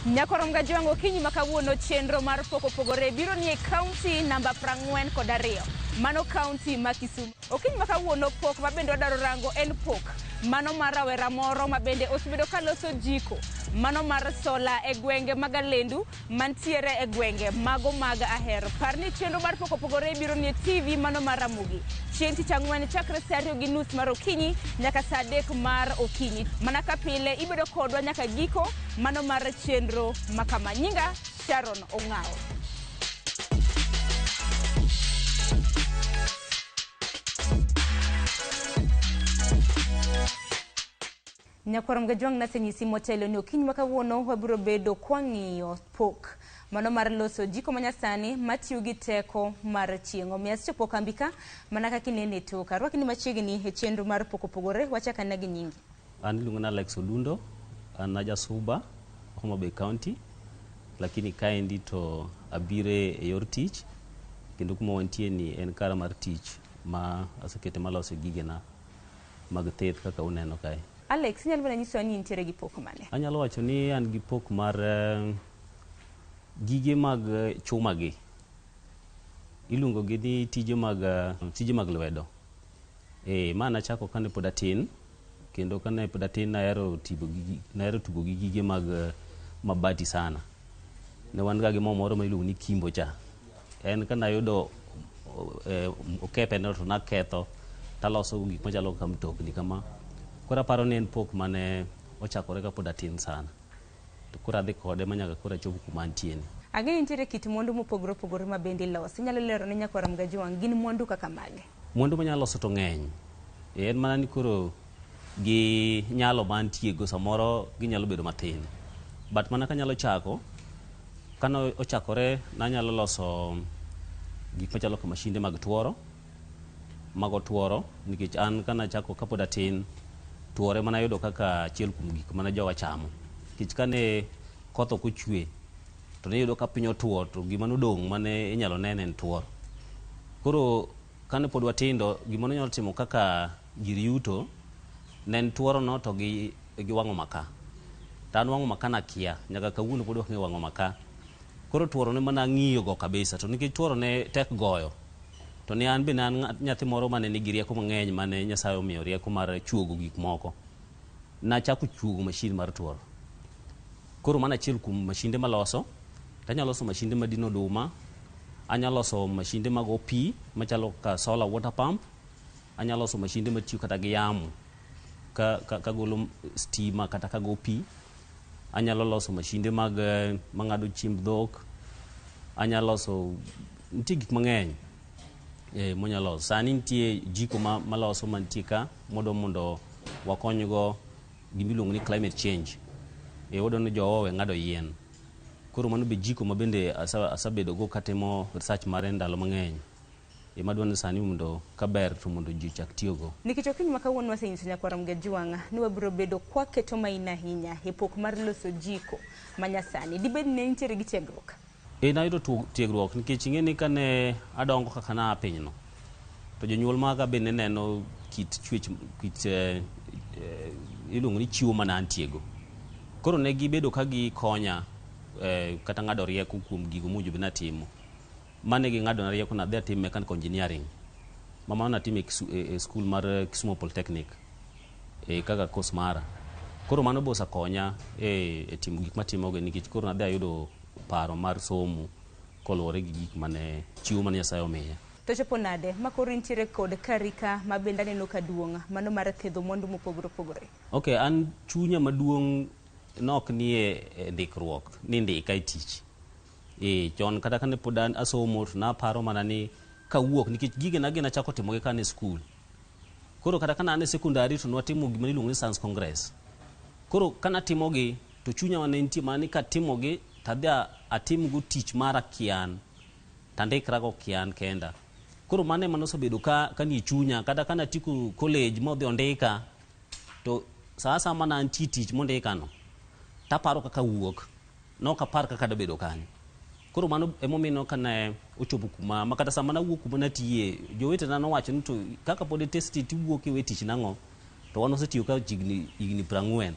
Nyakorom Gajwang' okinyi ma kawuono chenro mar pok opogore biro nie kaunti namba 42, mano kaunti ma Kisumu. Okinyi ma kawuono pok ma bende wadwaro rango en pok mano mar rawera moro ma bende osebedo ka loso jiko mano mar sola e gwenge mag Alendu mantiere e gwenge mago mag Ahero. Par ni chenro mar pok opogore biro nie TV mano mar Ramogi chieng' tich ang'wen chakre saa 2:30 mar okinyi nyaka saa 3 mar okinyi. Mana ka pile ibedo kodwa nyaka giko mano mar chenro makama. Nyinga Sharon Ong'awo. Nyakwarom Gajwang' nasenyisi motelo ni okinyi ma kawuono wabiro bedo kwang'iyo pok mano mar loso jiko manyasani matiyo gi teko mar chieng'. Omiyo asechopo kambi ka mana kaka inene e toka. Arwakni machiegni e chenro mar pok opogore. Wachak anena gi nyingi. An iluonga ni Alex Odundo, an ajasuba Homa Bay County, lakini kaendi to abire e yor tich kendo kuma wantie ni en kara mar tich ma asekete malose gigena mag thieth kaka uneno kae. Alex, inyalo mana nyisowa ni intiere gi pok mane? Anyalo wacho ni an gi pok mar gige mag chuma gi. Iluongo gi ni tije mag lwedo. Ma nachako kane pod atin, kendo kane pod atin nahero tugo gi gige mag mabati sana. Ne wan ga gi mo moro ma iluongo ni kimbo cha. En ka nayudo okepe no to naketho taloso gik machalo kaka mtokni kama. Koro aparo ni en pok mane ochakore kapod atin sana. To koro adhi kode manyaka koro achopo kuma antie ni. Ang'eyo nitiere kit mwandu mopogore opogore ma bende iloso. Inyalo lero ne nyakwar Mgajwang' gin mwandu kaka mage? Mwandu manyalo loso to ng'eny. En mana ni koro gi nyalo mantie go samoro ginyalo bedo matin. But mana kanyalo chako, kane ochakore nanyalo loso gik machalo kaka mashinde mag tuoro, mago tuoro nikech an kanachako kapod atin, tuoro ema nayudo kaka achiel kuom gik mane jowa chamo. Nikech kane koth ok ochwe, to niyudo ka piny otuo to gima nodong' mane inyalo nene en tuoro. Koro kane pod watindo, gima nonyalo timo kaka gir yuto ne en tuoro no to gi wang'o maka. To an wang'o maka nakia, nyaka kawuono pod ok ang'eyo wang'o maka. Koro tuoro ne mana ang'iyo go kabisa, to nikech tuoro ne tek goyo, to ne an be ne an nyathi moro mane nigi rieko mang'eny mane Nyasaye omiyo rieko mar chuogo gik moko. Nachako chuogo mashin mar tuoro. Koro mano achiel kuom mashinde maloso. Tanyalo loso mashinde madino oduma, anyalo loso mashinde mago pi machalo kaka solar water pump, anyalo loso mashinde matiyo kata gi yamo ka golo stima kata ka go pi. Anyalo loso mashinde mag mang'ado chiemb dhok. Anyalo loso, nitie gik mang'eny monyalo loso. Sani nitie jiko maloso mantie ka modwa mondo wakonygo gima iluongo ni climate change. Wadwa ni jowa owe ng'ado yien. Koro mano be jiko ma bende asebedo go katimo research mare ndalo mang'eny. Madwa ni sani mondo kaber to mondo ji ochak tiyogo. Nikech okinyi ma kawuono wasenyiso nyakwar Mgajwang' ni wabiro bedo kwaketo maina ahinya e pok mar loso jiko manyasani. Dibed ni ne nitiere gi tiegruok? Nayudo tiegruok nikech ing'e ni kane adongo kaka naa pinyno, to jonyuol maga be ne neno kit chwech, kit iluongo ni chiwo mane antiego. Koro ne gibedo ka gikonya kata ng'ado rieko kuom gigo mowinjo bed ni atimo. Mane ging'adona rieko ni adhi atim mechanical engineering. Ma mano natimo e skul mar Kisumu Polytechnic kaka course mara. Koro mano be osekonya e timo gik matimogi nikech koro nadhi ayudo paro mar somo koluwore gi gik mane chiwo mane Nyasaye omiya. To chopo nade ma koro intiere kod karika ma bende aneno ka duong' mano mar thedho mwandu mopogore opogore? Okay, an chunya maduong' nok nie ndikruok, ni ndika e tich. Chon kata kane pod an asomo to naparo mana ni kawuok nikech gigena gi nachako timogi ka an e skul. Koro kata ka an e secondary to nwatimo gima iluongo ni Science Congress. Koro kanatimogi to chunya ne nitie mana ni katimogi to adhi atimgo tich mara kian, tandikrago kian kenda. Koro mano ema nosebedo ka nie chunya kata ka natieko college modhi ondika to sa asaya mane antie tich mondikano taparo kaka wuok. Nok apar kaka dabedo kanyo. Koro mano emomiyo kane ochopo kuma ma kata sama nawuok kuma natiye, jowetena nowacho ni to kaka pod itis tiwuok iwe tich nang'o? To wan wasetiyo ka higni 40.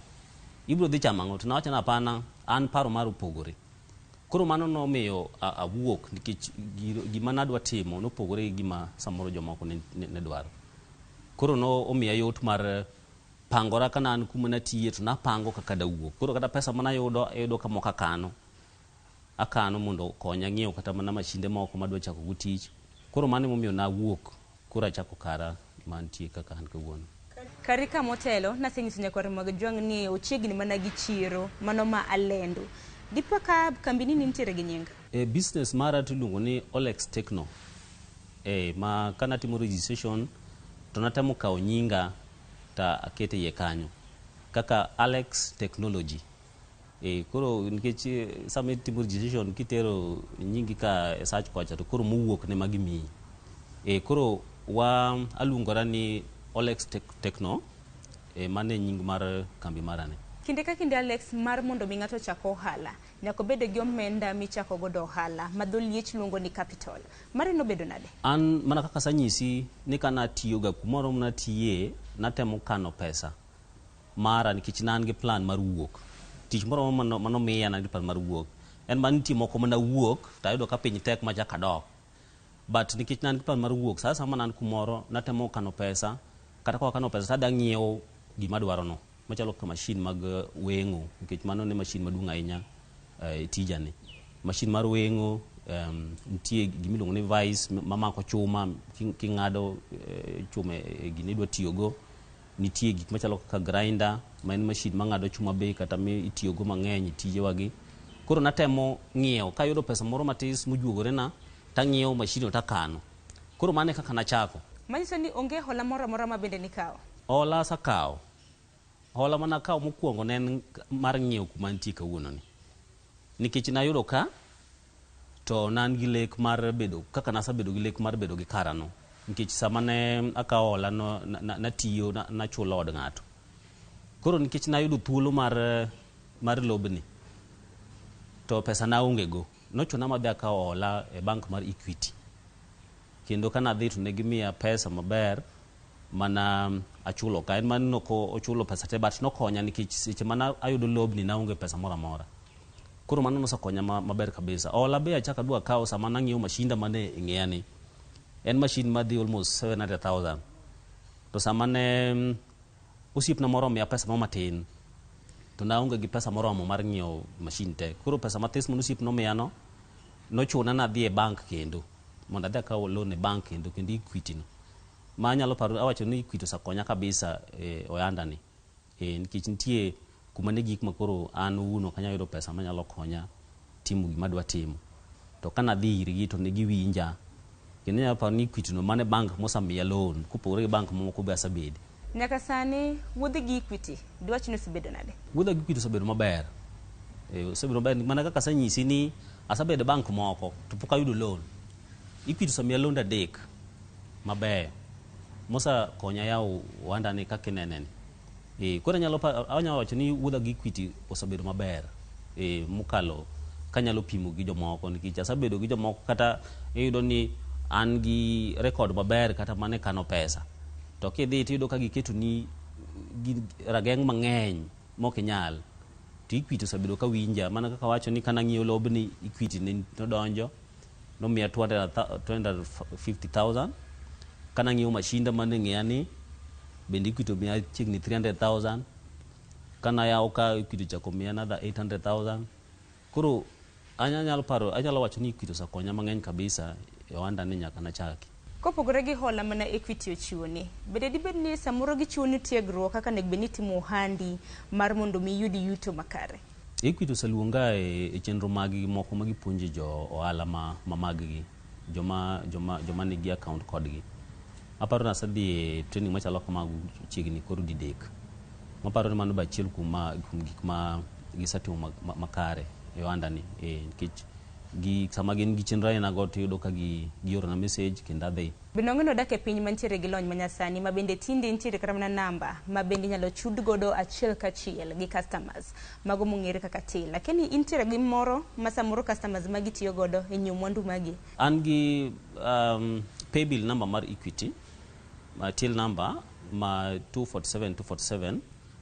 Ibiro dhi chamo ang'o? To nawacho ni hapana, an paro mara opogore. Koro mano nomiyo awuok nikech gima nadwa timo nopogore gi gima samoro jomoko ne dwaro. Koro no omiya yot mar pangora ka an kuma natiye to napango kaka dawuok. Koro kata pesa manayudo, ayudo ka moko akano. Akano mondo okonya ng'iewo kata mana mashinde moko madwa chako go tich. Koro mano emomiyo nawuok, koro achako kara mantie kaka an kawuono. Kari kamotelo, nasenyiso nyakwar mag jwang' ni ochiegni mana gi chiro, mano ma Alendo. Dipo ka kambini ni nitiere gi nying? E business mara to iluongo ni Olex Techno. Ma kanatimo registration to natemo kawo nyinga ta akete iye kanyo kaka Alex Technology. Koro nikech sama itimo registration kitero nyingi ka e search kocha to koro mowuok ne magimiyi. Koro wa aluongora ni Olex Techno, mano e nying mar kambi mara ni. Kinde ka kinde Alex, mar mondo mi ng'ato ochak ohala, nyaka obed gi omenda michako godo ohala, ma dho liech luongo ni capital. Mari nobedo nade? An mana kaka asanyisi ni ka natiyoga kumoro manatiye, natemo kano pesa mara nikech ne an gi plan mar wuok. Tich moro manomiya ne an gi plan mar wuok. En mana nitie moko manawuok to ayudo ka piny tek machako adok. But nikech ne an gi plan mar wuok, sa asaya mane an kumoro, natemo kano pesa, kata ka akano pesa tadhi ang'iewo gima adwarono. Machalo kaka machine mag weng'o, nikech mano ne machine maduong' ahinya e tijani. Machine mar weng'o, nitie gimiluongo ni vice mamako chuma, king'ado chuma e gini idwa tiyogo. Nitie gik machalo kaka grinder, ma en machine mang'ado chuma be kata mitiyogo mang'eny e tijewagi. Koro natemo ng'iewo, kayudo pesa moro matis mojuogorena, tang'iewo machine no takano. Koro mano e kaka nachako. Manyiso ni onge hola moro amora ma bende nikawo? Hola asekawo. Hola manakawo mokwongo ne en mar ng'iewo kuma antie kawuono ni. Nikech nayudo ka, to ne an gi lek mar bedo, kaka nasebedo gi lek mar bedo gi karano. Nikech sama ne akawo hola no, natiyo, nachulo od ng'ato. Koro nikech nayudo thuolo mar lobni, to pesa naonge go. Nochuna madhi akawo hola e bank mar Equity. Kendo kanadhi to ne gimiya pesa maber mana achulo ka. En mana ni ok ochulo pesa te, but nokonya nikech seche mana ayudo lobni naonge pesa moro amora. Koro mano nosekonya maber kabisa. Hola be achako aduogo akawo sama nang'iewo mashinda mane e ng'eya ni. En machine madhi almost 700,000. To sama ne osiepna moro omiya pesa moro matin, to naonge gi pesa moromo mar ng'iewo machine te. Koro pesa matis mane osiepna omiya no, nochuna nadhi e bank kendo, mondo adhi akaw loan e bank kendo, kendo Equity no. Ma anyalo paro, awacho ni Equity osekonya kabisa e ohanda ni. Nikech nitie kuma ne gik makoro an owuon ok anyal yudo pesa manyalo konya timo gima adwa timo. To kanadhi irgi to ne giwinja. Kendo anyalo paro ni Equity no mano e bank mosemiya loan, kopogore gi bank mamoko be asebede. Nyaka sani, wuodhi gi Equity, dwach ni osebedo nade? Wuodha gi Equity osebedo maber. Osebedo maber, mana kaka asenyisi ni asebedo e bank moko to pok ayudo loan. Equity osemiya loan 3 mabeyo mosekonya yawo ohanda ni kaka inene ni. Koro anyalo wacho ni wuodha gi Equity osebedo maber mokalo kanyalo pimo gi jomoko, nikech asebedo gi jomoko kata iyudo ni an gi record maber kata mana e kano pesa. To kidhi tiyudo ka giketoni rageng' mang'eny mok inyal. To Equity osebedo ka winja, mana kaka awacho ni kanang'iewo lobni, Equity ne nodonjo, nomiya 250,000. Kanang'iewo mashinda mane ng'eya ni, bende Equity omiya chiegni 300,000. Kanayawo ka Equity ochako omiya another 800,000. Koro anyalo paro, anyalo wacho ni Equity osekonya mang'eny kabisa e ohanda ni nyaka nachaki. Kopogore gi hola mana Equity ochiwoni, bende dibed ni samoro gichiwoni tiegruok kaka onego bed ni itimo ohandi mar mondo mi iyud yuto makare? Equity oseluonga e chenro maggi moko ma gipuonje jo ohala ma mag-gi, joma nigi account kodgi. Aparo ni asedhi e training machalo kamago chiegni koro didek. Maparo ni mano be achiel kuom gik ma gisetimo makare e ohanda ni. Nikech sama gin gi chenro aina go tiyudo ka giorona message kendo adhi. Bende wang'eyo ni wadak e piny mantiere gi lony manyasani ma bende tinde nitiere kata mana namba ma bende inyalo chud godo achiel kachiel gi customers mago mong'ere kaka till. Lakini intiere gi moro ma samoro customers magi tiyo godo e nyiewo mwandu magi? An gi paybill number mar Equity, till number ma 247 247.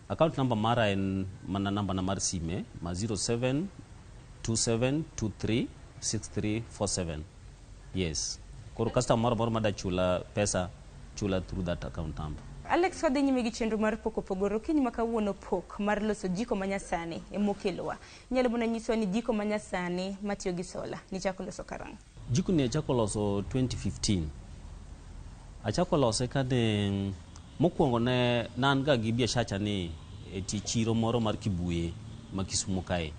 Account number mara en mana namba na mar sime ma 0727236347. Yes. Koro customer moro amora mada chula pesa, chula through that account number. Alex, wadhi nyime gi chenro mar pok opogore. Okinyi ma kawuono pok mar loso jiko manyasani emokelowa. Inyalo mana nyiswa ni jiko manyasani matiyo gi sola nichako loso karang'o? Jiko ni achako loso 2015. Achako lose kane mokwongo ne an ga gi biashacha ni e tie chiro moro mar Kibuye ma Kisumo kae.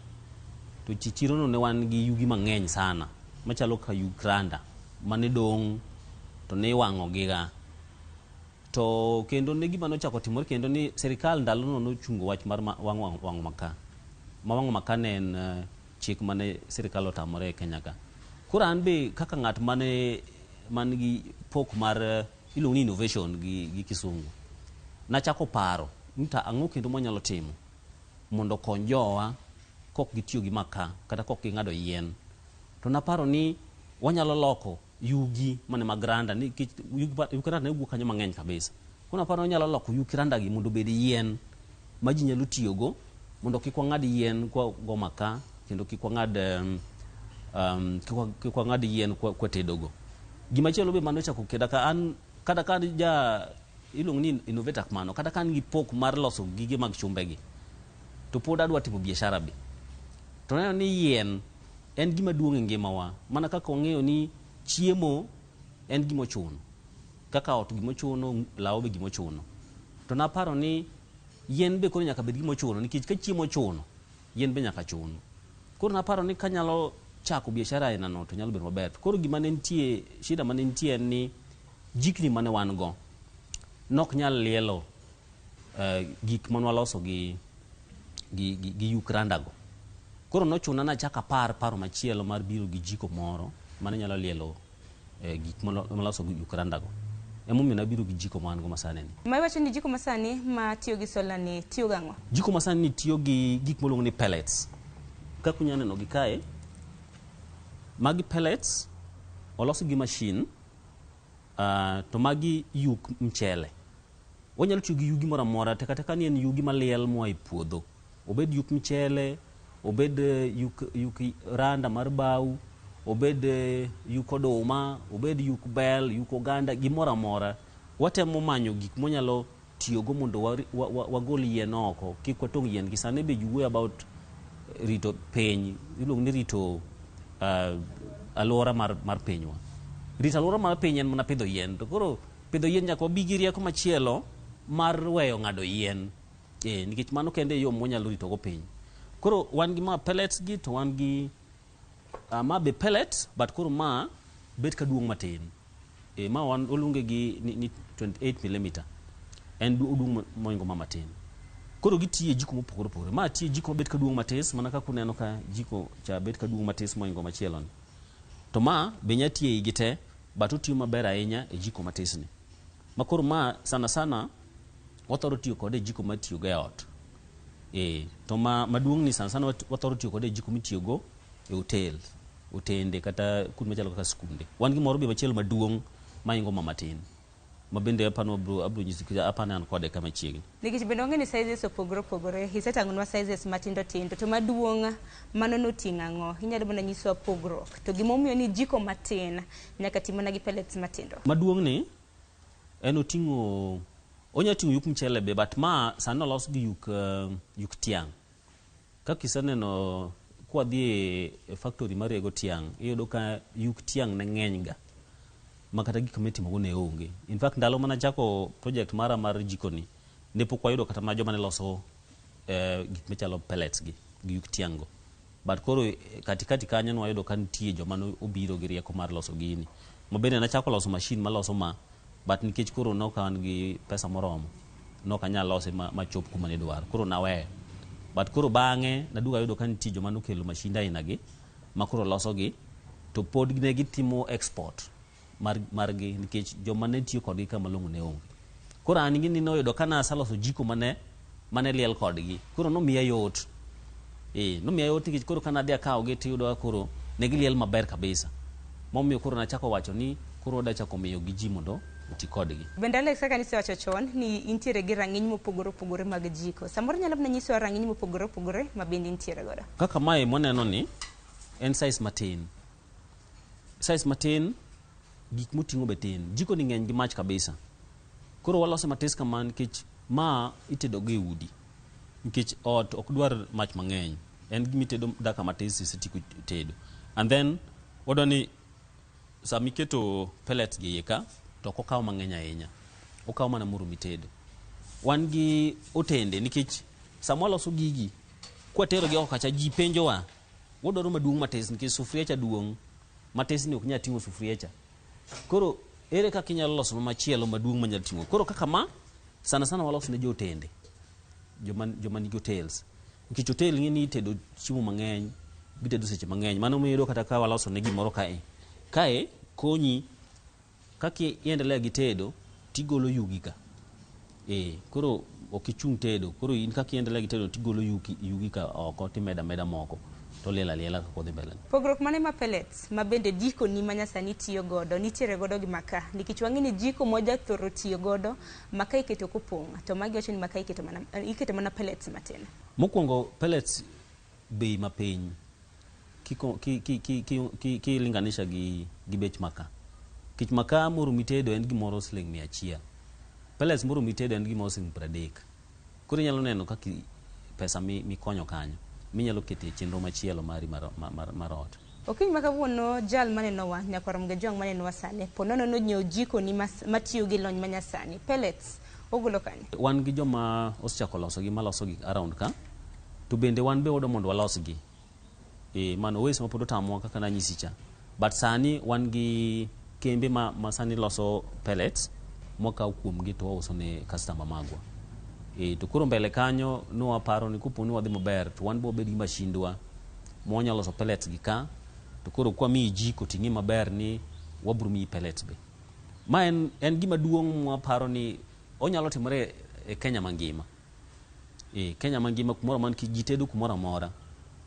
To tie chiro no ne wan gi yugi mang'eny sana machalo ka yug randa mane dong' to ne iwang'o giga. To kendo ne gima nochako timore kendo ni sirikal ndalono nochungo wach mar wang'o makaa. Ma wang'o makaa ne en chik mane sirikal otamore e Kenya ka. Koro an be kaka ng'at mane man gi pok mar iluongo ni innovation gi kisungu. Nachako paro ni to ang'o kendo mwanyalo timo mondo okony jowa kok gitiyo gi makaa kata kok ging'ado yien. To naparo ni wanyalo loko yugi mane mag randa nikech yug randa ne wuok kanyo mang'eny kabisa. Koro naparo ni wanyalo loko yug randa gi mondo obed yien ma ji nyalo tiyogo mondo kik wang'ad yien kwa go makaa kendo kik wang'ad kik wang'ad yien kwa tedogo. Gimachielo be manochako keda ka an kata ka an ja iluongo ni innovator kamano kata ka an gi pok mar loso gige mag chumbe gi to pod adwa timo biashara be. To aneno ni yien en gima duong' e ngimawa mana kaka wang'eyo ni chiemo en gima ochuno kaka ot gima ochuno, law be gima ochuno. To naparo ni yien be koro nyaka bed gima ochuno nikech ka chiemo ochuno, yien be nyaka chun. Koro naparo ni kanyalo chako biashara aina no to nyalo bedo maber. Koro gima ne nitie, shida mane nitie en ni jikni mane wan go nok nyal lielo gik mane waloso gi yuk randa go. Koro nochuna nachak apar paro machielo mar biro gi jiko moro mane nyalo lielo gik maloso gi yuk randa go. Emomiyo nabiro gi jiko ma an go masani ni. Ma iwacho ni jiko masani ma tiyo gi sola ni tiyo gang'o? Jiko masani ni tiyo gi gik miluongo ni pellets. Kaka unyalo neno gi kae, magi pellets olos gi machine to magi yuk mchele. Wanyalo tiyo gi yugi moro amora tek ateka ni en yugi maliel moa e puodho. Obed yuk mchele, obed yuk randa mar bau, obed yuk oduma, obed yuk bel, yuk oganda, gimoro amora. Watemo manyo gik mwanyalo tiyogo mondo wagol yien oko, kik watong' yien gi. Sani be ji wuoyo about rito piny, iluongo ni rito alwora mar pinywa. Rito alwora mar piny en mana pidho yien. To koro pidho yien nyaka wabi gi rieko machielo mar weyo ng'ado yien. Nikech mano kende e yo mwanyalo ritogo piny. Koro wan gi ma pellets gi to wan gi ma be pellets, but koro ma bet ka duong' matin. Ma wan oluonge gi ni 28 millimeter. En oduong' moingo ma matin. Koro gitiyo e jiko mopogore opogore. Ma tiyo e jiko mabet ka duong' matis, mana kaka uneno ka jiko cha bet ka duong' matis moingo machielo ni. To ma be nya tiyo e igi te, but otiyo maber ahinya e jiko matis ni. Ma koro ma sana sana wathoro tiyo kode e jiko matiyogo e ot. To ma maduong' ni sana sana wathoro tiyo kode e jiko mitiyogo e hotel, otende kata kuonde machalo kaka skunde. Wan gi moro be machielo maduong' maingo ma matin. Ma bende apano abro nyisi apano an kode ka machiegni. Nikech bende wang'e ni sizes opogore opogore. Isetang'onwa sizes matindo tindo. To maduong' mano noting'o ang'o? Inyalo mana nyiswa pogruok. To gimomiyo ni jiko matin nyaka ti mana gi pellets matindo. Maduong' ni en oting'o, onya ting'o yuk mchele be, but ma sani olos gi yuk tiang'. Kaka iseneno kwadhi e factory mar rego tiang', iyudo ka yuk tiang' ne ng'eny ga ma kata gik mitimogo ne onge. In fact, ndalo mana chako project mara mar jiko ni, ne pok wayudo kata mana joma ne loso gik machalo pellets gi yuk tiang' go. But koro katikati kanyo ne wayudo ka nitie joma ne obiro gi rieko mar loso gini. Ma bende nachako loso machine maloso ma, but nikech koro ne ok an gi pesa moromo, ne ok anyal lose ma chop kuma ne idwaro. Koro naweyo. But koro bang'e naduogo ayudo ka nitie joma nokelo machinde aina gi, ma koro loso gi, to pod ne gitimo export margi nikech joma ne tiyo kodgi kama malong'o ne onge. Koro an gini noyudo ka naseloso jiko mane liel kodgi. Koro nomiya yot. Nomiya yot nikech koro kana adhi akawogi tiyudo ka koro ne giliel maber kabisa. Momiyo koro nachako wacho ni koro wadwa chako miyo gi ji mondo oti kodgi. Bende Alex, kaka nisewacho chon ni intiere gi rang'iny mopogore opogore mag jiko. Samoro nyalo mana nyisowa rang'iny mopogore opogore ma bende intiere godo. Kaka mae mwaneno ni en size matin. Size matin, gik moting'o be tin. Jiko ni ng'eny gi mach kabisa. Koro walose matis kama nikech ma itedo go e udi. Nikech ot ok dwar mach mang'eny. En gima itedo dakika matis isetieko tedo. And then wadwa ni sama iketo pellets gi iye ka to ok okaw mang'eny ahinya. Okaw mana moromi tedo. Wan gi otende nikech sama waloso gigi kwatero gi oko kacha ji penjowa wadwaro maduong' matis nikech sufuria cha duong' matis ni ok nyal ting'o sufuria cha. Koro ere kaka inyalo loso machielo maduong' manyalo ting'o. Koro kaka ma sana sana waloso ne jo otende joma nigi hotels. Nikech hotel ing'e ni itedo chiemo mang'eny, gitedo seche mang'eny. Mano miyo iyudo kata ka waloso ne gimoro kae. Kae konyi kaka iendelea gi tedo tigolo yugi ka. Koro ok ichung' tedo. Koro in kaka iendelea gi tedo tigolo yugi ka oko timeda meda moko. To liel aliela kaka odhi mbele. Pogruok mane ma pellets ma bende jiko ni manyasani tiyo godo nitiere godo gi makaa nikech wang'e ni jiko moja thoro tiyo godo makaa iketo kopong' to magi wacho ni makaa iketo mana pellets matin. Mokwongo pellets bei mapiny kilinganisha gi bech makaa. Nikech makaa moromi tedo en gimoro siling 100. Pellets moromi tedo en gimoro siling 30. Koro inyalo neno kaka pesa mikonyo kanyo minyalo keto e chenro machielo mari mar ot. Okinyi ma kawuono jal manenowa nyakwar Mgejwang' manenowa sani po nono nonyiewo jiko ni matiyo gi lony manyasani pellets ogolo kanye? Wan gi joma osechako losogi malosogi around ka to bende wan be wadwa mondo walosgi. Mano owes ma pod otamowa kaka nanyisi cha. But sani wan gi kembe ma sani loso pellets mwakawo kuomgi to wauso ne customer magwa. To koro mbele kanyo nwaparo ni kopo ni wadhi maber to wan be wabed gi mashindwa ma wanyalo loso pellets gi ka to koro kwamiyi jiko ting'e maber ni wabro miyi pellets be. Ma en gima duong' mwaparo ni onyalo timore e Kenya mangima. Kenya mangima kumoro amora nikech ji tedo kumoro amora.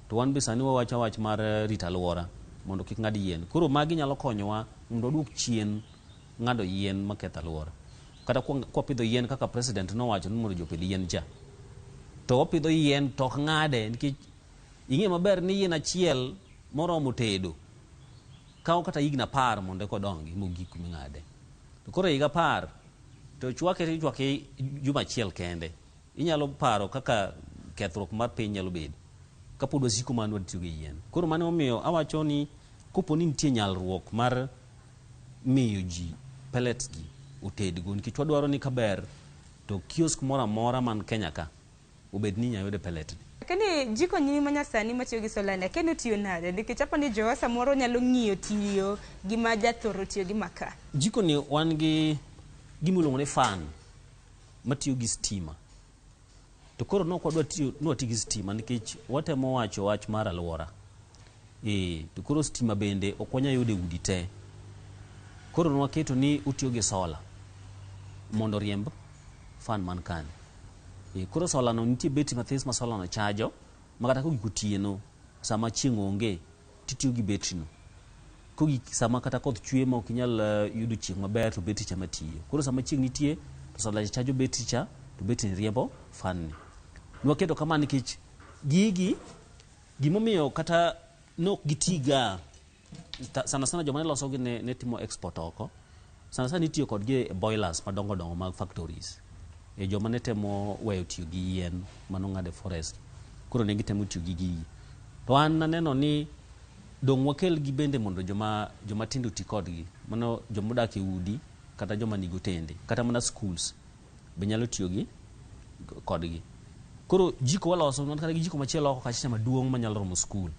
To wan be sani wawacho wach mar rito alwora mondo kik ng'ad yien. Koro magi nyalo konyowa mondo waduok chien ng'ado yien maketho alwora. Kata kwapidho yien kaka president nowacho ni mondo ji opidh yien cha. To wapidho yien to ok ng'ade nikech ing'e maber ni yien achiel moromo tedo kawo kata higni 10 mondo eka odongi mogik kuming'ade. To koro higa 10 to chwake to ichwake juma achiel kende. Inyalo paro kaka kethruok mar piny nyalo bedo kapod wasiko mana watiyo gi yien. Koro mano omiyo awacho ni kopo ni nitie nyalruok mar miyo ji pellets gi otedgo nikech wadwaro ni kaber to kiosk moro amora man Kenya ka obed ni inyalo yude pellet ni. Lakini jiko nyini manyasani matiyo gi sola ni akia ni otiyo nade nikech apo ni jowa samoro nyalo ng'iyo tiyo gi ma jathoro tiyo gi makaa. Jiko ni wan gi gima iluongo ni fan matiyo gi stima. To koro ne ok wadwa tiyo ni wati gi stima nikech watemo wacho wach mar alwora. To koro stima bende ok wanyal yudo e udi te. Koro nwaketo ni otiyo gi sola mondo oriemb fan man kani. Koro sola no nitie betri mathis ma sola no chajo ma kata kogik otieno sama chieng' onge titiyo gi betri no. Kogik sama kata koth chwe ma ok inyal yudo chieng' maber to betri cha matiyo. Koro sama chieng' nitie to sola cha chajo betri cha to betri ni riembo fan ni. Nwaketo kama nikech gigi gimomiyo kata nok gitiga sana sana joma ne losogi ne timo export oko. Sana sana itiyo kodgi e boilers madongo dongo mag factories. Joma ne temo weyo tiyo gi yien manong'ad e forest. Koro ne gitemo tiyo gi gigi. To an naneno ni dong' wakel gi bende mondo joma tindo oti kodgi. Mano joma odak e udi kata joma nigi otende kata mana schools be nyalo tiyo gi kodgi. Koro jiko waloso wan kata gi jiko machielo oko kacha maduong' manyalo romo school.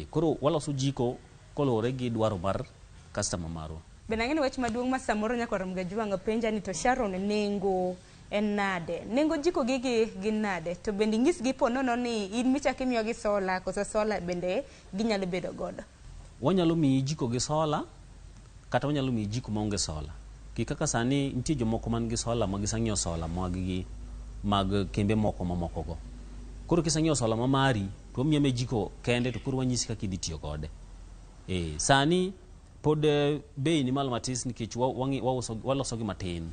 Koro waloso jiko koluwore gi dwaro mar customer marwa. Bende ang'e ni wach maduong' ma samoro nyakwar Mgajwang' penja ni to Sharon nengo en nade? Nengo jiko gigi gin nade? To bende inyisgi po nono ni in michako imiyogi sola koso sola bende ginyalo bedo godo? Wanyalo miyi jiko gi sola kata wanyalo miyi jiko maonge sola. Ki kaka sani nitie jomoko man gi sola ma giseng'iewo sola mag gi mag kembe moko mamoko go. Koro kiseng'iewo sola ma mari to wamiyi amiya jiko kende to koro wanyisi kaka idhi tiyo kode. Sani Pod bei ni malo matis nikech wauso, waloso gi matin.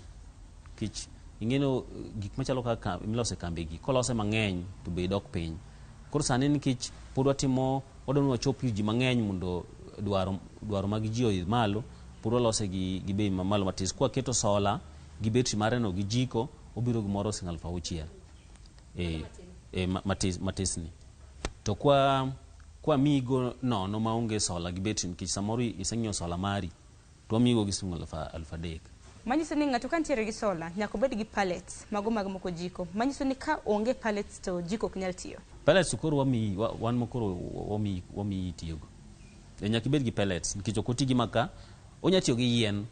Nikech ing'eno gik machalo kaka miloso e kambi gi, kolose mang'eny to bei dok piny. Koro sani nikech pod watimo, wadwa ni wachop ir ji mang'eny mondo dwaro mag ji oidh malo, pod walose gi bei mamalo matis. Kwaketo sola gi betri mare no gi jiko, obiro gimoro siling 6,000. E, matis ni. To kwa migo nono maonge sola gi betri, nikech samoro iseng'iewo sola mari, to wamigo gi siling 3,000. Manyiso ni ng'ato ka nitiere gi sola nyaka obed gi pallets mago mag moko jiko. Manyiso ni ka onge pallets to jiko ok nyal tiyo. Pellets koro wamiyi, wan ma koro wamiyi tiyogo. Nyaka ibed gi pellets nikech ok oti gi maka, onya tiyo gi yien,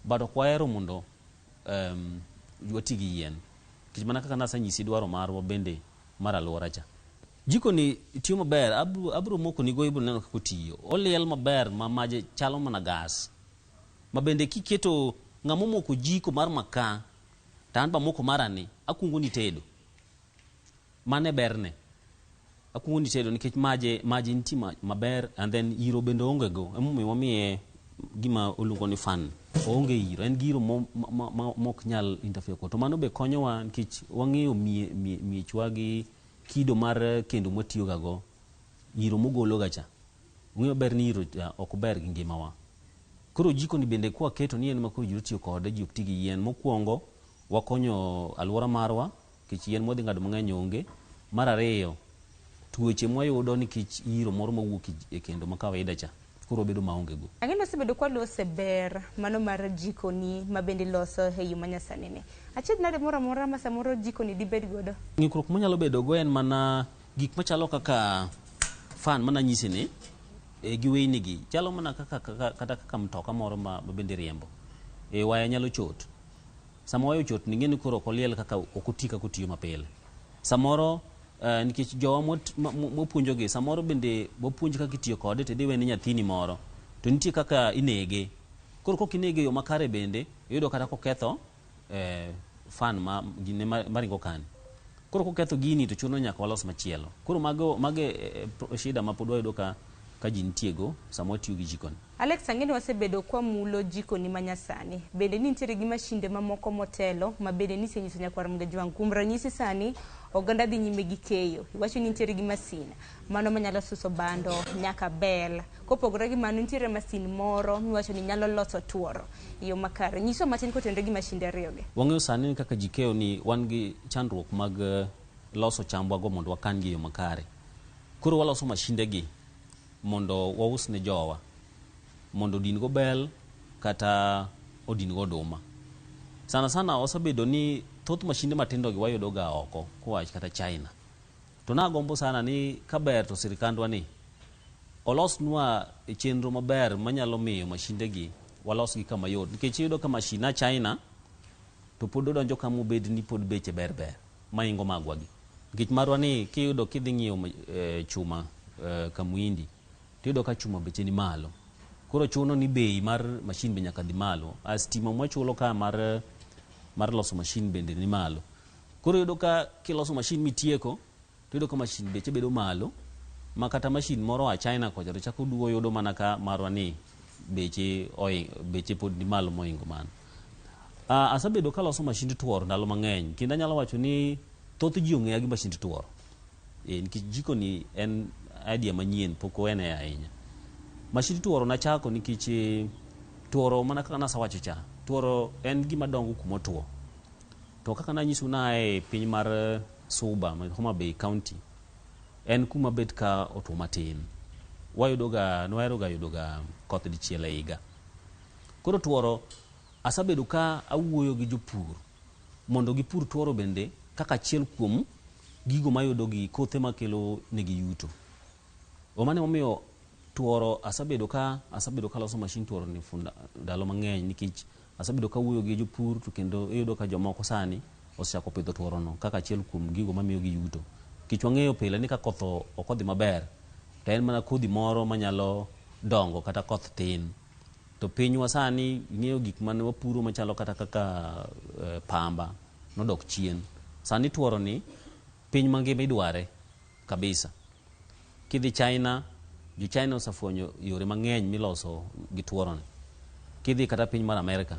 but ok wahero mondo wati gi yien. Nikech mana kaka nasenyisi dwaro marwa bende mar alwora cha. Jiko ni tiyo maber, abro moko nigo, ibro neno kaka otiyo. Oliel maber ma maje chalo mana gas. Ma bende kiketo ng'ama omoko jiko mar makaa, to an bamoko marani, akuongo ni tedo. Mano e berne. Akuongo ni tedo nikech maje nitie maber, and then iro bende oonge go. Emomiyo wamiye gima oluongo ni fan. Oonge iro, en gi iro mok nyal interfere kod. To mano be konyowa nikech wang'eyo miechwa gi kido mar kendo mwatiyo ga go. Iro mogolo ga cha. Ung'eyo maber ni iro cha ok ber gi ngimawa. Koro jiko ni bende kwaketo ni en ma koro ji tiyo kode, ji ok ti gi yien. Mokwongo, wakonyo alwora marwa, nikech yien mwadhi ng'ado mang'eny onge. Mar ariyo, tuoche mwayudo nikech iro moro mawuok e kendo ma kawaida cha, koro wabedo maonge go. Ang'e ni wasebedo kwalose ber mano mar jikoni ma bende iloso e yo manyasani ni. Achiedh nade moro amora ma samoro jikoni dibed godo? Ng'ikruok monyalo bedo go en mana gik machalo kaka fan mananyisi ni, gi weyni gi chalo mana kaka kata kaka mtoka moro ma bende riembo. Waya nyalo chot. Sama waya ochot ni, ing'e ni koro ok oliel kaka, ok oti kaka otiyo mapile. Samoro nikech jowa mwapuonjogi, samoro bende wapuonj kaka itiyo kode, to idhi wene nyathini moro, to nitie kaka inege. Koro kok inege e yo makare bende, iyudo kata koketho fan ma gine maringo kani. Koro koketho gini to chuno nyaka walos machielo. Koro mago shida ma pod wayudo ka ji nitiego sama watiyo gi jikoni. Alex, ang'e ni wasebedo kwamulo jikoni manyasani. Bende ni nitiere gi mashinde mamoko motelo ma bende nisenyiso nyakwar Mgajwang'. Kuom ranyisi sani oganda dhi nyime gi keyo. Iwacho ni nitiere gi masin mano manyalo suso bando nyaka bel. Kopogore gi mano, nitiere masin moro miwacho ni nyalo loso tuoro e yo makare. Nyiswa matin kotenore gi mashinde ariyogi. Wang'eyo sani ni kaka ji keyo ni wan gi chandruok mag loso chambwa go mondo wakan gi e yo makare. Koro waloso mashinde gi mondo waus ne jowa, mondo odin go bel kata odin go oduma. Sana sana osebedo ni thoth mashinde matindo gi wayudo ga oko koa kata China. To nagombo sana ni kaber to sirikandwa ni olosnwa chenro maber manyalo miyo mashinde gi walos gi kama yot. Nikech iyudo ka mashin a China to pod odonjo kama obed ni pod beche ber ber maingo magwa gi. Nikech marwa ni kiyudo kidhi ng'iewo chuma kamuindi, tiyudo ka chuma beche ni malo. Koro chuno ni bei mar mashin be nyaka dhi malo. A stima mwachulo ka mar loso mashin bende ni malo. Koro iyudo ka kiloso mashin mitieko, to iyudo ka mashin beche bedo malo, ma kata mashin moro a China kocha to chako duogo yudo mana ka marwa ni beche pod ni malo mohingo mano. Asebedo kaloso mashind tuoro ndalo mang'eny, kendo anyalo wacho ni thoth ji ong'eya gi mashind tuoro. Nikech jiko ni en idea manyien, pok owene ahinya. Mashind tuoro nachako nikech tuoro, mana kaka nasewacho cha, tuoro en gima dongo kumotuo. To kaka nanyisou na e piny mar Suba, Homa Bay County, en kuma bet ka otuo matin. Wayudo ga, nwahero ga yudo ga koth dichiel e higa. Koro tuoro, asebedo ka awuoyo gi jopur mondo gipur tuoro bende kaka achiel kuom gigo mayudo gi kothe makelo negi yuto. Mano emomiyo tuoro asebedo ka loso mashin tuoro ni ndalo mang'eny, nikech asebedo ka awuoyo gi jopur, to kendo iyudo ka jomoko sani osechako pidho tuoro no kaka achiel kuom gigo mamiyo gi yuto. Nikech wang'eyo pile ni ka koth ok odhi maber, to en mana kodhi moro manyalo dongo kata koth tin. To pinywa sani ing'eyo gik mane wapuro machalo kata kaka pamba nodok chien. Sani tuoro ni piny mangima idware kabisa. Kidhi China, Jo China osefwenyo yore mang'eny miloso gi tuoro ni. Kidhi kata piny mar Amerika.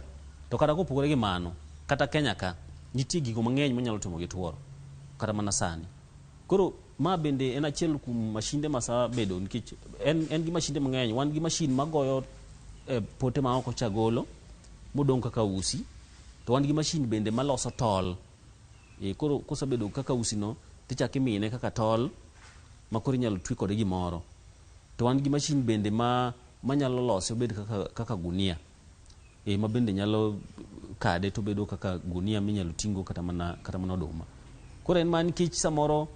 To kata kopogore gi mano, kata Kenya ka, nitie gigo mang'eny manyalo timo gi tuoro. Kata mana sani. Koro ma bende en achiel kuom mashinde masabedo nikech en gi mashinde mang'eny. Wan gi mashin magoyo pote ma oko cha golo modong' kaka usi. To wan gi mashin bende maloso tol. Koro kosebedo kaka usi no, tichako imine kaka tol ma koro inyalo twe kode gimoro. To wan gi mashin bende manyalo lose obed kaka gunia. Ma bende nyalo kade to bedo kaka gunia minyalo ting'o kata mana oduma. Koro en mana nikech samoro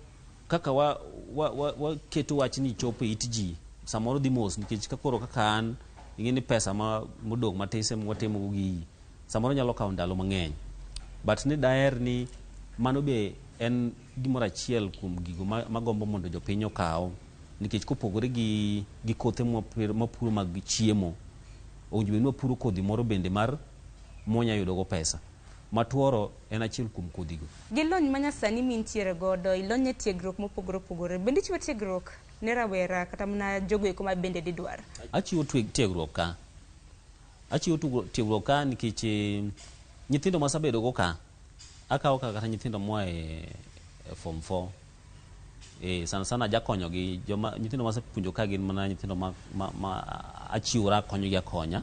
kaka waketo wach ni chopo e it ji, samoro dhi mos nikech ka koro kaka an, ing'e ni pesa ma modong' matis ema watimo go gigi, samoro nyalo kawo ndalo mang'eny. But ni daher ni mano be en gimoro achiel kuom gigo magombo mondo jopiny okaw, nikech kopogore gi kothe mwapuro mag chiemo, owinjo bed ni wapuro kodhi moro bende mar mwanya yudogo pesa. Matuoro en achiel kuom kodhigo. Gi lony manyasani mintiere godo, ilony e tiegruok mopogore opogore. Bende ichiwo tiegruok ne rawera kata mana jogo eko ma bende didwar? Achiwo tiegruok ka. Achiwo tiegruok ka nikech nyithindo masabedo go ka, akawo ka kata nyithindo moa e form 4. Sana sana ajakonyogi, nyithindo masepuonjo ka gin mana nyithindo ma achiwora konyogi akonya.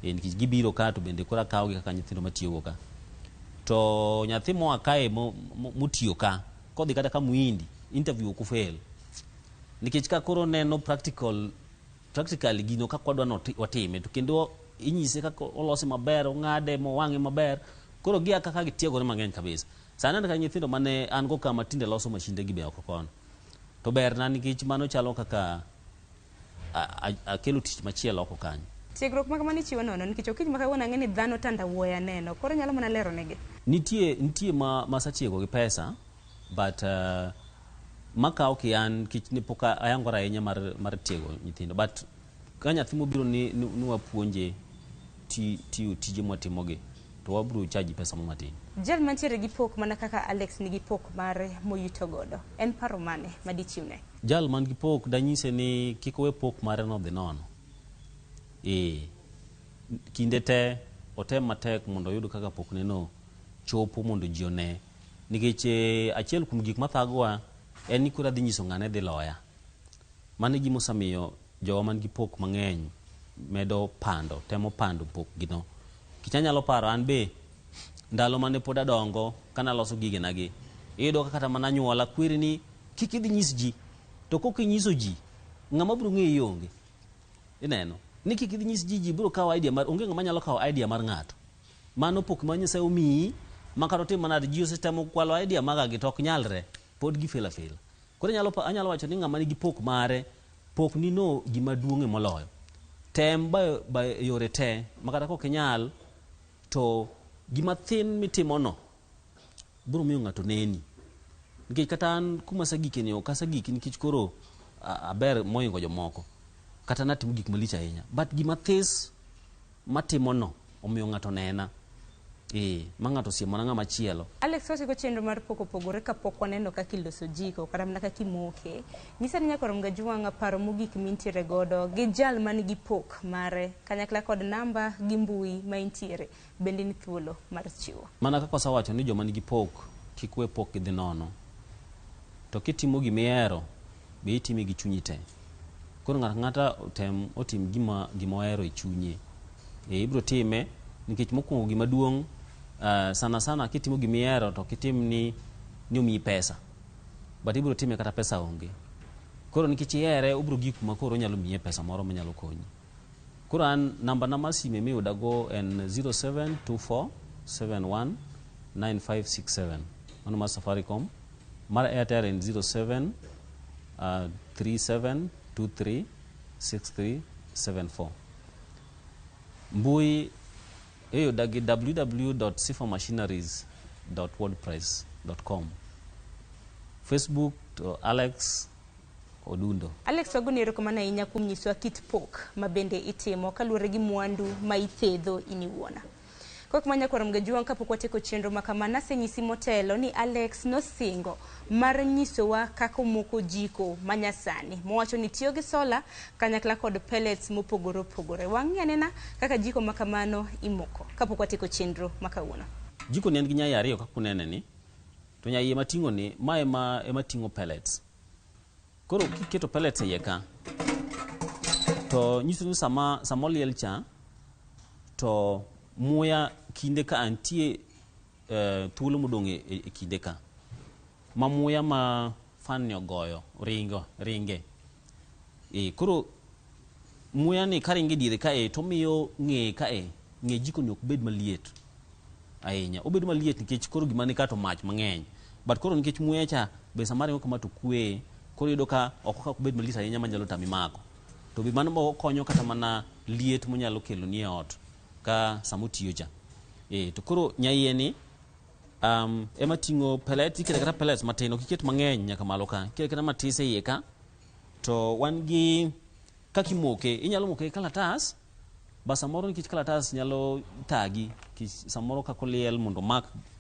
Nikech gibiro ka to bende koro akawogi kaka nyithindo matiyogo ka. To nyathi moa kae motiyo ka, kodhi kata ka Muhindi, interview ok ofail. Nikech ka koro neno practically gino kaka wadwa ni watime, to kendo inyise kaka olose maber, ong'ade, mowang'e maber. Koro gia kaka gitiegore mang'eny kabisa. Sani aneno ka nyithindo mane an go ka matinde loso mashinde gi be oko kono. To berna nikech mano chalo kaka akelo tich machielo oko kanyo. Tiegruok ma kamano ichiwo nono nikech okinyi ma kawuono ang'e ni dhano tanda wuoya neno. Koro nyalo mana lero negi. Nitie masatiego gi pesa, but makawo ki an nikech ne pok ayangora ahinya mar tiego nyithindo. But ka nyathi mobiro ni wapuonje tiyo tije mwatimogi, to wabiro charge pesa mo matin. Jal mantiere gi pok mana kaka Alex nigi pok mare moyuto godo, en paro mane madichiwne? Jal man gi pok danyise ni kik owe pok mare no dhi nono. Kinde te otem matek mondo oyud kaka pokne no chopo mondo ji one. Nikech achiel kuom gik mathagowa en ni koro adhi nyiso ng'ane dhi loya. Mano e gima osemiyo jowa man gi pok mang'eny medo pando, temo pando pok gino. Nikech anyalo paro an be ndalo mane pod adongo kana loso gigena gi, iyudo ka kata mana anyuola kweri ni kik idhi nyis ji. To kok inyiso ji, ng'ama biro ng'eyi onge. Ineno? Ni kik idhi nyis ji, ji biro kawo idea mar, onge ng'ama nyalo kawo idea mar ng'ato. Mano pok ma Nyasaye omiyi, ma kata otim manade, ji osetemo kwalo idea maga gi to ok nyalre, pod gifel afela. Koro anyalo wacho ni ng'ama nigi pok mare, pok ni no gima duong' moloyo. Tem ba yore te, ma kata kok inyal, to gima thin mitimono biro miyo ng'ato neni. Nikech kata an kuma asegike ni ok asegiki nikech koro aber mohingo jomoko. Kata natimo gik malich ahinya. But gima this matimono omiyo ng'ato nena. Ma ng'ato osiemona ng'ama chielo. Alex, watieko chenro mar pok opogore kapok waneno kaka iloso jiko kata mana kaka imoke. Nyisa ni nyakoro Mgajwang' paro mogik mintiere godo gi jal man gi pok mare kanyakla kod namba gi mbui ma intiere bende ni thuolo mar chiwo. Mana kaka osewacho ni joma nigi pok kik we pok gidhi nono. To kitimo gima ihero be itime gi chunyi te. Koro ng'ato ang'ata otem otim gima ohero e chunye. Ibiro time nikech mokwongo gima duong', sana sana kitimo gima ihero to ok itim ni omiyi pesa. But ibiro time kata pesa onge. Koro nikech ihere obiro gik kuma koro onyalo miyi pesa moro manyalo konyi. Koro an namba na mar sime miyudago en 0724 71 9567. Mano mar Safaricom. Mar Airtel en 07 37 23 63 74. Mbui iyuda gi www.sifamachineries.wordpress.com. Facebook to Alex Odundo. Alex, wagoni erokamano ahinya kuom nyisowa kit pok ma bende itimo kaluwore gi mwandu ma ithedho in iwuon. Kok manya kwar Mgajuang kapok watieko chenro ma kama nasenyisi motelo ni Alex nosingo mar nyisowa kaka omoko jiko manyasani mowacho ni tiyo gi sola kanyakla kod pellets mopogore opogore. Wang'i anena kaka jiko ma kamano imoko kapok watieko chenro ma kawuono. Jiko ni en gi nyai ariyo kaka unene ni. To nyai ema ting'o ni, ma ema ting'o pellets. Koro kiketo pellets e iye ka, to nyiso ni sama oliel cha, to muya kinde ka antie thuolo modong' e kinde ka. Ma muya ma fan ni ogoyo ringe. Koro muya ni karinge diere kae to miyo ng'eye kae, ng'e jiko ni ok bed maliet ahinya. Obedo maliet nikech koro gima ni ka to mach mang'eny. But koro nikech muya cha be sama ringo kama to kwe, koro iyudo ka oko ka ok bed maliet ahinya manyalo tami mako. To be mano konyo kata mana liet monyalo kelo ni e ot ka sama otiyo cha. To koro nyaiye ni ema ting'o pellet, iketo kata pellets matin, ok iket mang'eny nyaka malo ka, iketo kata matis e iye ka. To wan gi kaka imoke, inyalo moke gi kalatas, ba samoro nikech kalatas nyalo thagi, samoro kaka oliel mondo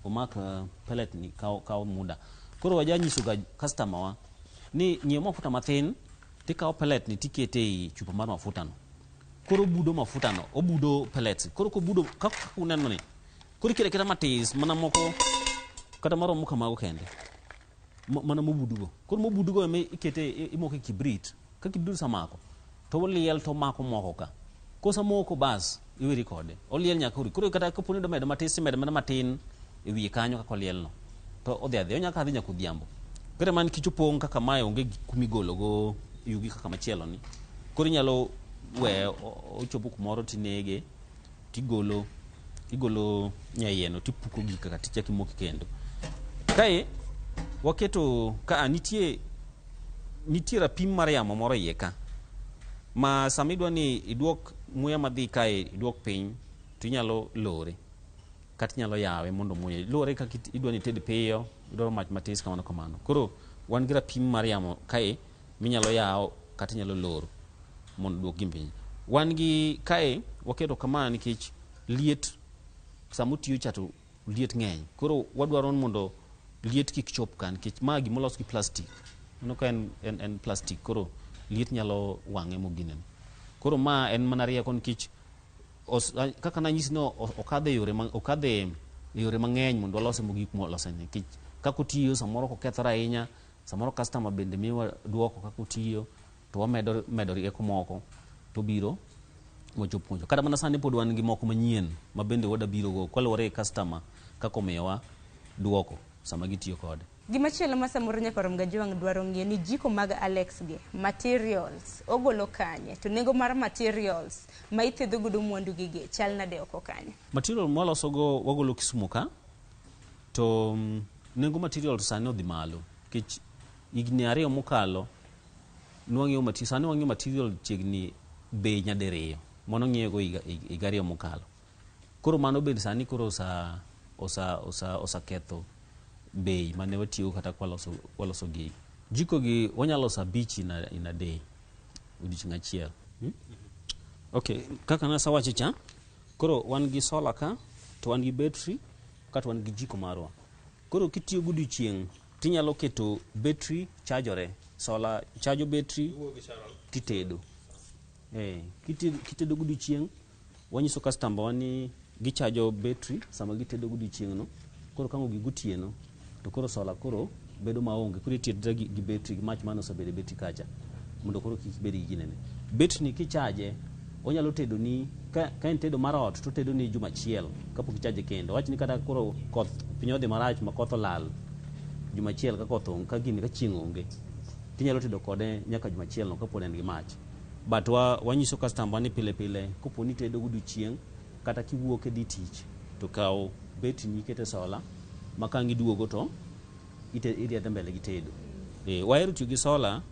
omak pellet ni kawo muda. Koro wajanyiso ga customer wa ni nyiew mafuta mathin, tikawo pellet ni tikete ei chupa mar mafuta no. Koro obudo mafuta no, obudo pellets. Koro kobudo kaka uneno ni, koro ikete aketa matis mana moko kata maromo kamago kende. Mana mobudugo. Koro mobudugo ema ikete imoke kibrit. Ka kibrit osemako, to oliel to omako moko ka. Kosemoko bas, iweri kode. Oliel nyaka ori. Koro kata kapo ni idwa medo matis, imedo mana matin e wiye kanyo kaka oliel no. To odhi adhiya, onyalo kadhi nyaka odhiambo. Koro man kich opong' kaka mae onge kuma igolo go yugi kaka machielo ni. Koro inyalo weye ochopo kumoro tinege, tigolo igolo nyaiye no tipuko gik kaka tichako imoke kendo. Kae waketo ka nitie rapim mar yamo moro iye ka. Ma sama idwa ni iduok muya madhi kae iduok piny, to inyalo lore. Kata inyalo yawe mondo muya luwore kaka idwa ni ited piyo, idwaro mach matis kamano kamano. Koro wan gi rapim mar yamo kae minyalo yawo kata inyalo loro mondo oduok gini piny. Wan gi kae waketo kama nikech liet sama otiyo cha to liet ng'eny. Koro wadwaro ni mondo liet kik chop ka nikech ma gima olos gi plastic. Mano ka en plastic, koro liet nyalo wang'e moginene. Koro ma en mana rieko nikech kaka nanyisi ni okadhe yore mang'eny mondo walose mogik mwalose ni. Nikech kaka otiyo samoro ok okethore ahinya, samoro customer bende miyowa duoko kaka otiyo, to wamedo medo rieko moko to biro mochop kuonjo. Kata mana sani pod wan gi moko manyien ma bende wada biro go kaluwore gi customer kaka omiyowa duoko sama gitiyo kode. Gimachielo ma samoro nyakwar Mgajuang' dwaro ng'eyo ni jiko mag Alex gi, materials ogolo kanye, to nengo mar materials ma ithiedho godo mwandu gi gi chal nade oko kanye? Material mwaloso go wagolo Kisumu ka, to nengo material sani odhi malo nikech higni 2 mokalo nwang'iewo sani wang'iewo material chiegni bei nyadiriyo mano ng'iewo go higa 2 mokalo. Koro mano bende sani koro oseketho bei mane watiyo kata kwaloso gigi. Jiko gi wanyalo loso 5 in a day, odiochieng' achiel. Okay, kaka nasewacho cha, koro wan gi solar ka, to wan gi battery, kato wan gi jiko marwa. Koro kitiyo godiochieng' tinyalo keto battery chajore, solar chajo battery titedo. Kitedo godiochieng', wanyiso customer wa ni gichajo battery sama gitedo godiochieng' no. Koro ka ogik gotieno, to koro solar koro bedo maonge. Koro itedo gi battery, gi mach mane osebedo e battery kacha, mondo koro kik ibed gi ginene. Battery ni kichaje, onyalo tedo ni, ka en tedo mar ot, to otedo ni juma achiel kapok ichaje kendo. Wach ni kata koro koth piny odhi marach ma koth olal juma achiel ka koth onge, ka gini ka chieng' onge, tinyalo tedo kode nyaka juma achiel no kapod en gi mach. But wanyiso customer ni pile pile kopo ni itedo godiochieng' kata kiwuok idhi tich, to kaw battery ni ikete solar ma ka ang' iduogo to idhi adhiya mbele gi tedo. Wahero tiyo gi solar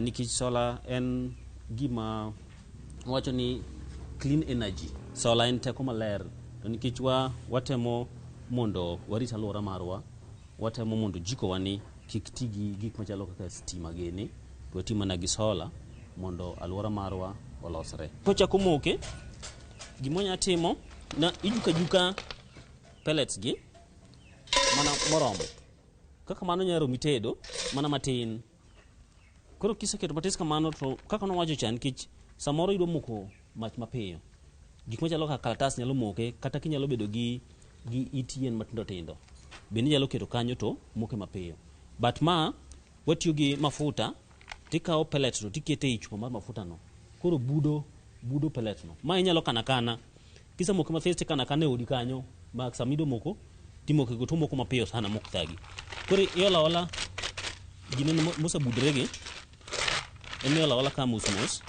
nikech solar en gima wacho ni clean energy. Solar en teko maler, to nikech watemo mondo warit alwora marwa, watemo mondo jiko wa ni kik ti gi gik machalo kaka stima gini, to wati mana gi solar mondo alwora marwa olosre. Kochako moke, gima wanya timo, Na ijuka juka pellets gi mana moromo. Kaka mano nyalo romi tedo mana matin. Koro kiseketo matis kamano to kaka nowacho cha nikech samoro idwa moko mach mapiyo. Gik machalo kaka kalatas nyalo moke kata kinyalo bedo gi it yien matindo tindo. Bende inyalo keto kanyo to moke mapiyo. But ma watiyo gi mafuta tikawo pellet no tikete ei chupa mar mafuta no. Koro budo budo pellet no. Ma inyalo kana kana. Kisemoke mathis tikana kana e odi kanyo ma sama idwa moko timoke go tomoko mapiyo sana mok thagi. Koro iola ola ginene mosebudre gi ema iola ola ka mos mos.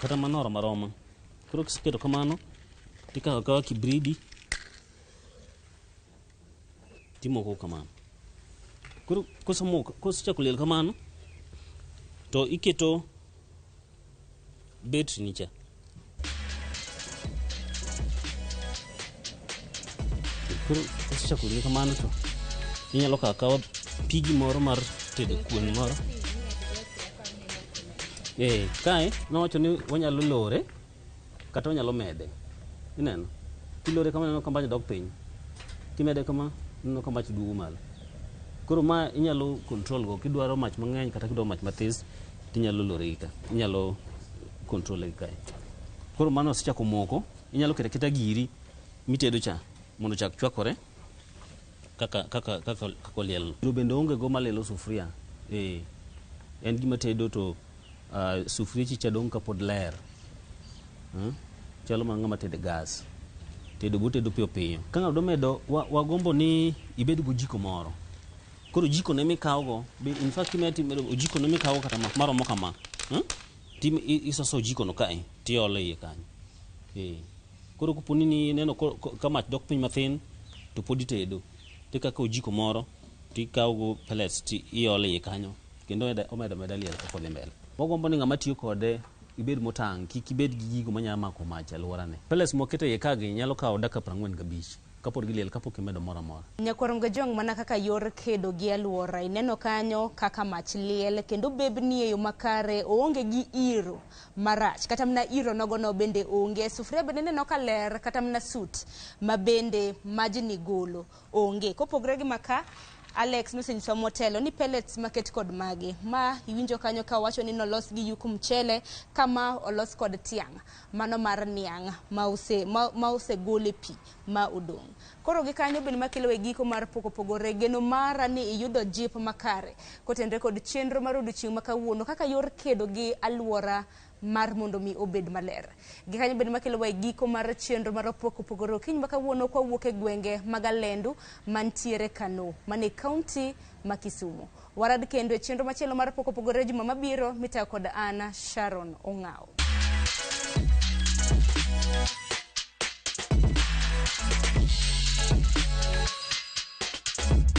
Kata mano oromo aroma. Koro kiseketo kamano tikawo akawa kibridi timoko kamano. Koro kosemoko kosechako liel kamano to iketo betri ni cha. Koro kosechako liel kamano to inyalo kawo akawa pigi moro mar tedo kuon moro. Kae nowacho ni wanyalo lore kata wanyalo mede. Ineno? Kilore kama ineno ka mach dok piny. Kimede kama ineno ka mach duogo malo. Koro ma inyalo control go kidwaro mach mang'eny kata kidwaro mach mathis tinyalo lore gi ka. Inyalo control gi kae. Koro mano osechako moko, inyalo keto aketa giri mitedo cha mondo ochak chwakore kaka oliel. Iro bende onge go malilo sufuria. En gima tedo to sufuria chicha dong' kapod ler. Chalo mana ng'ama tedo gas. Tedo botedo piyo piyo. Ka ng'ato medo wagombo ni ibed gi ojiko moro. Koro ojiko ne mikawo go, in fact kimedo ojiko ne mikawo kata maromo kama. Ti isoso ojiko no kae, tiolo iye kanyo. Koro koponi ni ineno ka mach dok piny mathin to pod itedo. Tikako ojiko moro tikawo go pellets ti iolo iye kanyo kendo omedo ameda liel kaka odhi mbele. Wagombo ni ng'ama tiyo kode ibed motang', kik ibed gi gigo manyalo mako mach e alworane. Pellets mwaketo e iye kagi nyalo kawo dakika 45 kapod giliel kapok imedo moro amora. Nyakwar Gajwang', mana kaka yor kedo gi alwora, ineno kanyo kaka mach liel kendo bebni e yo makare, oonge gi iro marach, kata mana iro nogono bende onge. Sufuria bende ineno ka ler, kata mana sut ma bende majni golo onge. Kopogre gi maka, Alex nosenyisowa motelo ni pellets maket kod magi ma iwinjo kanyo ka wacho ni nolos gi yuk mchele kama olos kod tiang' mano mar niang' ma osegol e pi ma odong'. Koro gi kanyo bende makelo e giko mar pok opogore, geno mara ni iyudo jip makare kotenre kod chenro mar odiochieng' ma kawuono kaka yor kedo gi alwora mar mondo mi obed maler. Gi kanyo bende makelo e giko mar chenro mar pok opogore okinyi ma kawuono kwawuok e gwenge mag Alendu mantiere Kano mane kaunti ma Kisumu. Warad kendo e chenro machielo mar pok opogore juma mabiro mitayo kod Anna Sharon Ong'aw.